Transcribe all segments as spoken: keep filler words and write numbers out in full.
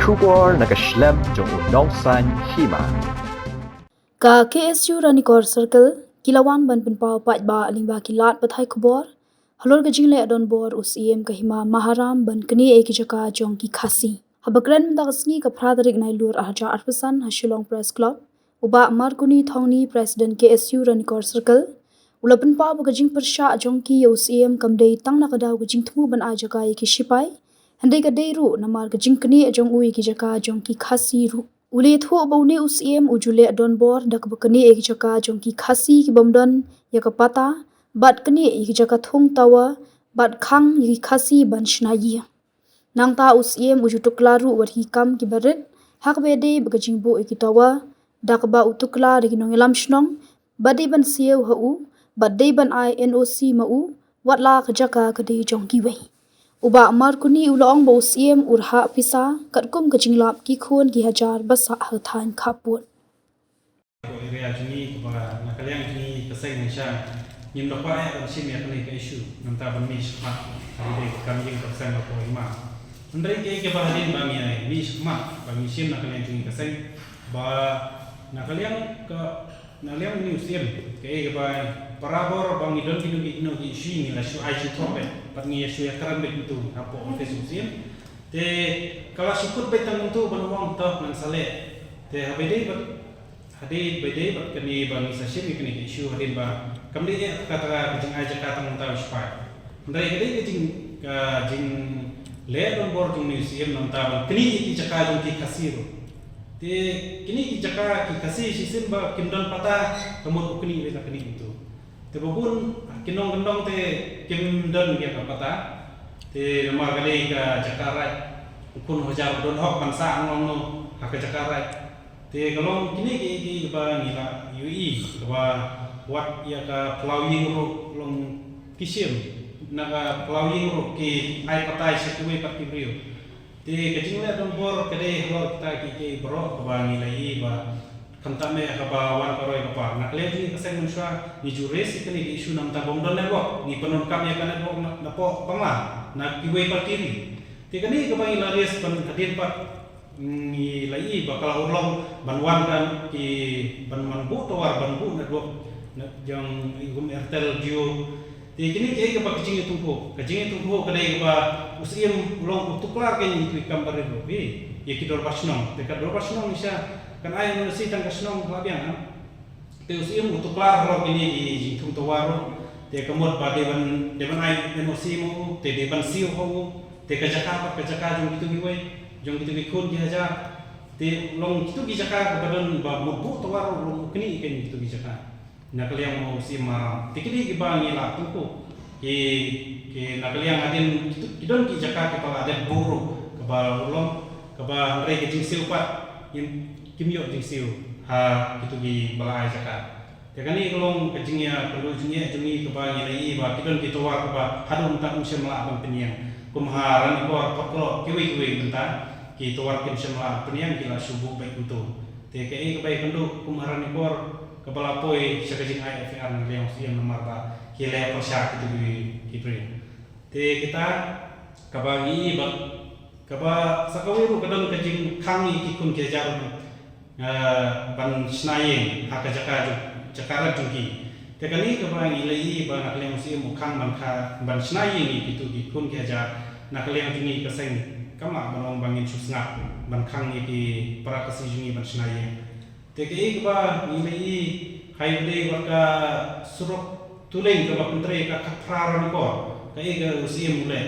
Khubor na ka shlem jong u Nongsaiñ Hima. Ka K S U Ranikor Circle ki la wan ban pynpaw paidbah lyngba ki lad pathai khubor halor ka jingleh donbor u Syiem ka Hima Maharam ban knieh ïa ki jaka jong ki Khasi. Haba kren mynta ka sngi ka phra tarik Nailur arhajar arphew san ha Shillong Press Club, u Bah Markuni Thongni, President K S U Ranikor Circle, u la pynpaw ba ka jingpyrshah jong ki ïa u Syiem kam dei tang na ka daw ka jingthmu ban ai jaka ïa ki shipai, hynrei ka dei ruh namar ka jingknieh jong u ïa ki jaka jong ki Khasi ruh. U la ïathuh ba une u Syiem u ju leh donbor da kaba knieh ïa ki jaka jong ki Khasi ki bym don ïa ka pata, bad knieh ïa ki jaka thung tawa, bad khang ïa ki Khasi ban shna ïing. Nangta u Syiem u ju tuklar ruh wat ki kam kiba rit ha kaba ïadei bad ka jingbuh ïa ki tawa, da kaba u tuklar ïa ki nongïalam shnong ba dei ban siew ha u, ba dei ban ai N O C ma u, wat la ka jaka ka dei jong kiwei. U Bah Markuni u la ong ba u Syiem u rhah pisa katkum ka jinglap ki khun ki hajar ba sah ha ka thaiñ khappud. Ko area jong ngi kaba na ka liang jong ngi ka seng Nongshang, ngim da kwah ïa ban shim ïa kane ka issue, nangta ban mih shakhmat ha kane ka kam ïing ka seng ba ko Hima. Hynrei kaei kaba hadien ba ngi ai mih shakhmat ba ngi shim na ka liang jong ngi ka seng, ba na ka liang ka na liang une u Syiem, kaei kaba barabor ba ngi don kino kino ki issue ngi la shu ai jingthoh beit, bad ngi ïa shu ïakren beit kumto hapoh office u Syiem. Te ka la shu kut beit tang kumto ban ong to ngan sa leh. Te haba ïadei bad, hadien ba ïadei bad kane ba ngi sa shim ïa kane ka issue hadien ba kam dei eh kata ka jingai jaka tang kumta u shipai. Hynrei ka dei ka jing, ka jingleh donbor jong une u Syiem namar ban knieh ïa ki jaka jong ki Khasi ruh. Te kine ki jaka ki Khasi shisien ba kim don pata, ka mut u knieh lei la knieh kumto. Te ba bun ki nongkyndong te kim don ïa ka pata. Te namar ka dei ka jaka raid, u khun u hajar u don hok ban sah hangno hangno ha ka jaka raid. Te ka long kine kiei kiei kiba ngi la ïohi, kaba wat ïa ka phyllaw ïing ruh long ki shim na ka phyllaw ïing ruh, ki ai patai sha kiwei pat ki briew. Te ka jingleh donbor ka dei halor kita kiei kiei baroh kaba ngi la ïohi ba khamtam eh kaba wan ka roi ka par. Na ka liang jong ngi ka seng mynshuwa ngi ju raise ïa kane ka issue namar ba ym don network, ngi pyndonkam ïa ka network na, napoh Bangla, na kiwei pat ki ri. Te kane kaba ngi la raise ban hadien pat, mm, ngi la ïohi ba ka la urlong ban wan ka ki ban, ban buh tower, ban buh network, na jong i kum Airtel, Jio. Te kine kiei kiba ka jingïathuhkhruh, ka jingïathuhkhruh ka dei kaba u Syiem u long u tuklar ka jingïathuhkhruh kam barit ruh ïa ki dorbar shnong. Te ka dorbar shnong ngi sha kan ai N O C tang ka shnong la biang, ha. Te u Syiem u tuklar halor kine ki jingthung tower ruh. Te ka mut ba dei ban, dei ban ai N O C ma u, te dei ban siew ha u. Te ka jaka pat ka jaka jong kito kiwei, jong kito ki khun ki hajar. Te long kito ki jaka kaba don ba mut buh tower ruh long u knieh ïa kito ki jaka. Na ka liang u Syiem Maharam. Te ki dei kiba ngi la tyngkhuh. Ki, ki na ka liang hadien ki, ki don ki jaka kiba la dep buh ruh, kaba u long, kaba hynrei ka jingsiew pat ngim, kim ïoh jingsiew ha kito kiba la ai jaka. Te kane ka long ka jingïakynduh jingeh jong ngi kaba ngi la ïohi ba ki don ki tower kaba haduh mynta kim shym lah ban pynïeng. Kum ha Ranikor, Pyrkhat, kiwei kiwei mynta ki tower kim shym lah ban pynïeng, ki la shu buh beit kumto. Te kaei kaba ïakynduh kum ha Ranikor, kaba la poi sha ka jingai F I R na ka liang u Syiem namar ba ki leh pyrshah kito ki, ki briew. Te kita kaba ngi ïohi ba kaba sa kawei ruh ka don ka jingkhang ïa ki khun ki hajar, eh, ban shna ïing ha ka jaka jong, jaka rep jong ki. Te kane kaba ngi la ïohi ba na ka liang u Syiem u khang ban kha, ban shna ïing ïa kito ki khun ki hajar, na ka liang jong ngi ka seng kam lah ban ong ba ngin shu sngap ban khang ïa ki para Khasi jong ngi ban shna ïing. Te kaei kaba ngi la ïohi, ha kaba dei bad ka surok tu lane kaba pyntrei ka Khatphra Ranikor, kaei ka u Syiem u leh?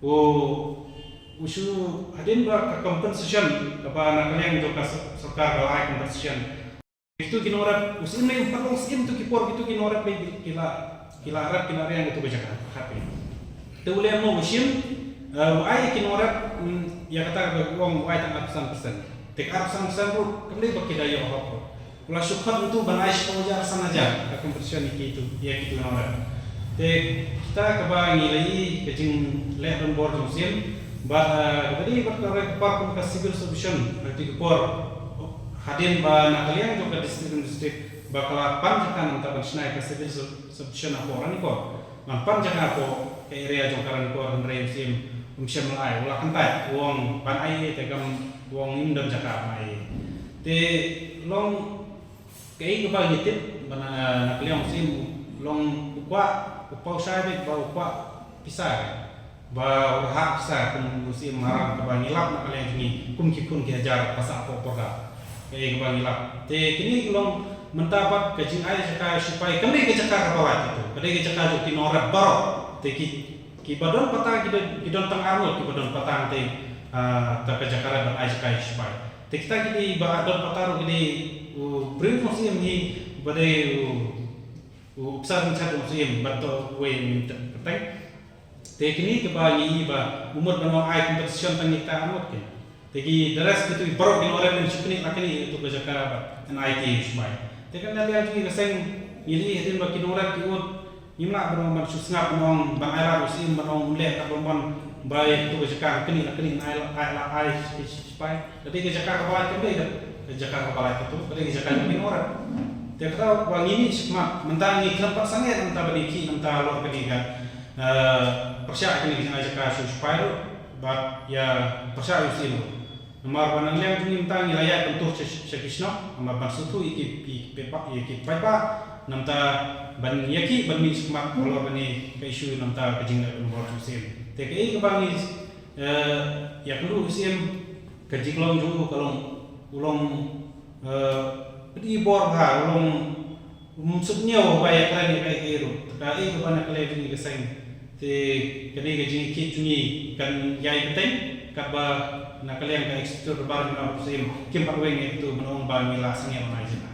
U, u shu hadien ba ka compensation kaba na ka liang jong ka sor-, sorkar ka la ai compensation. Kito ki nongrep, u Syiem ne u pat long Syiem tu ki por kito ki nongrep lei ki la, ki la rep ki la riang kito ki jaka. Te u leh mo u shim, eh, u ai ki nongrep, mm, ïa kata kaba ong u ai tang arphew san percent. Te ka arphew san percent ruh kam dei ba ki da ïoh hok ruh. U la shu khot ntu ban ai shiphew hajar san hajar ka compensation ïa kito, ïa kito nongrep. Te kita kaba ngi la ïohi ka jingleh donbor jong u Syiem, bad, eh, kaba dei bad ka roi ka par kum ka civil subdivision, ha kito ki por hadien ba na ka liang jong ka district, district ba ka la pan jaka nangta ban shna ïa ka civil sub-, subdivision hapoh Ranikor. Ban pan jaka hapoh ka area jong ka Ranikor, hynrei u Syiem Ym shym la ai, u la kyntait, u ong ban ai te kam, u ong ym don jaka ban ai. Te long kaei kaba ngi tip ba na, na ka liang u Syiem long u kwah, u paw shai beit ba u kwah pisa, ba u rhah pisa kum u Syiem Maharam kaba ngi lap na ka liang jong ngi kum ki khun ki hajar ba sah hapoh porda. Kaei kaba ngi lap. Te kine ki long mynta pat ka jingai jaka sipai kam dei ka jaka kaba lait katto. Ka dei ka jaka jong ki nongrep baroh. Te ki, kiba don pata ki don, ki don tang arngut kiba don pata te, ah, ta ka jaka rep ban ai jaka sipai. Te kita ki dei ba don pata ruh ki dei u briew jong u Syiem hi ba dei u, u opsar in charge jong u Syiem bad to uwei u kyrteng. Te kine kiba ngi i ba u mut ban ong ai compensation tang ïa kita arngut ki. Te ki the rest kito baroh ki nongrep kin shu knieh la knieh ïa kito ka jaka ba N I T sipai. Te ka na liang jong ngi ka seng ngi la i hadien ba ki nongrep ki ud ngim lah ban ong ban shu sngap ban ong ban ai lad u Syiem ban ong un leh ka ban ban ba ïa kito ka jaka knieh la knieh ai la ai la ai sipai. Ka dei ka jaka kaba lait kam dei ka jaka kaba lait katto, ka dei ka jaka jong ki nongrep. Te kata ba ngi mih shakhmat mynta ngi khlem pat sangeh mynta ba ngi khih mynta halor kane ka, eh, pyrshah kane ka jingai jaka sha u sipai ruh bad ïa pyrshah ïa u Syiem ruh. Namar ba na liang jong ngi mynta ngi la ïaid ban tur sha, sha ki shnong namar ban sngewthuh ïa ki, ki paidbah, ïa ki paidbah namar ban ïakhih ban mih shakhmat halor kane ka issue namar ka jingleh ban bor jong u Syiem. Te kaei kaba ngi, eh, ïakynduh u Syiem, ka jinglong jong u ka long, u long, eh, pynbor bha, u long, um suk ñiew ba ïakren ïa kaei kaei ruh. Te kaei kaba na ka liang jong ngi ka seng, te kane ka jingïakhih jong ngi kan ïai bteng katba na ka liang ka executive dorbar jong u Syiem kim pat weng ïa kito ban ong ba ngi la sangeh ban ai jaka.